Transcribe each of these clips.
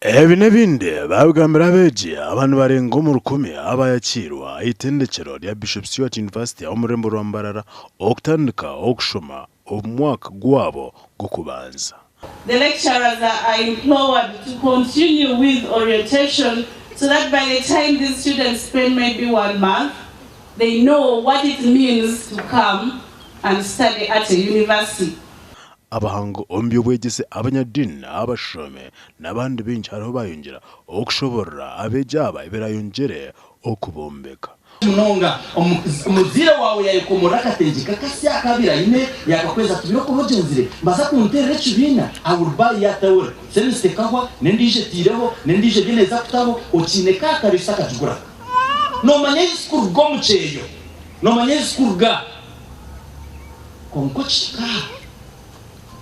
Ebi n'ebindi baabigambira abeegi aba nibarenga omu rukumi abaayakiirwa aha itendekyero rya Bishop Stuart University omu rurembo rwa Mbarara okutandika okushoma omu mwaka gwabo gw'okubanza. The lecturers are implored to continue with orientation so that by the time these students spend maybe one month, they know what it means to come and study at a university. Abahangu omu by'obwegyese, abanyadiini, abashomi n'abandi baingi hariho baayongyera okushoborora abeegi aba ebiraayongyere okubombeka. Munonga. Omuzaire waawe yaayekomorora akatengye ke akasya aku abaire aine, yaakakweza ati, Biro kuba ogyenzire, mbaza kunteerera ekibiina, I will buy you a towel. Semesita ekahwa, n'endiijo etaireho, n'endiijo eriyo neeza kutaho, okiine ka akareesu akagigura. Noomanya ei zirikuruga omu kyeyo? Noomanya ei zirikuruga? Kwonka okihika aha,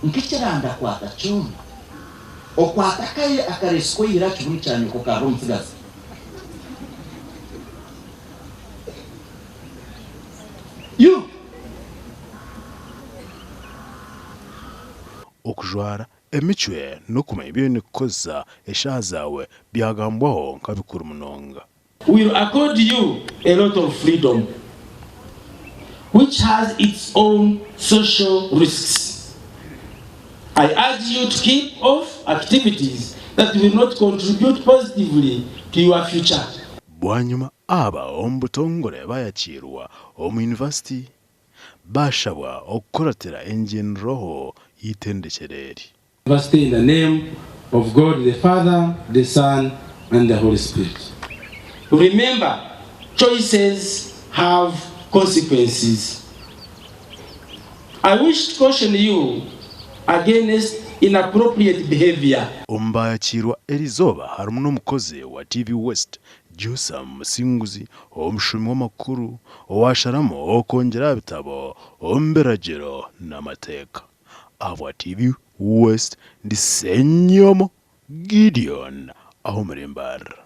nk'ekirandakwata kyona, okwata akaye akareesu k'oihire aha kibunu kya nyoko okarira omutsigazi. You! Okujwara emicwe n'okumanya ebi oine kukozesa eshaaha zaawe byagambwaho nka bikuru munonga. Will accord you a lot of freedom which has its own social risks. I urge you to keep off activities that will not contribute positively to your future. Bwanyima aba omu butongore bayakiirwa omu yunivasiti baashabwa okukuratira engyenderwaho y'eitendekyero eri. University in the name of God the Father, the Son and the Holy Spirit. Remember, choices have consequences. I wish to caution you against inappropriate behavior. Omu baayakiirwa eriizooba harimu n'omukozi wa TV West, Jossam Musinguzi, omushomi w'amakuru owaasharamu okwongyera aha bitabo omu biragiro n'amateeka. Ahabwa TV West ndi Ssenyomo Gideon aho omuri Mbarara.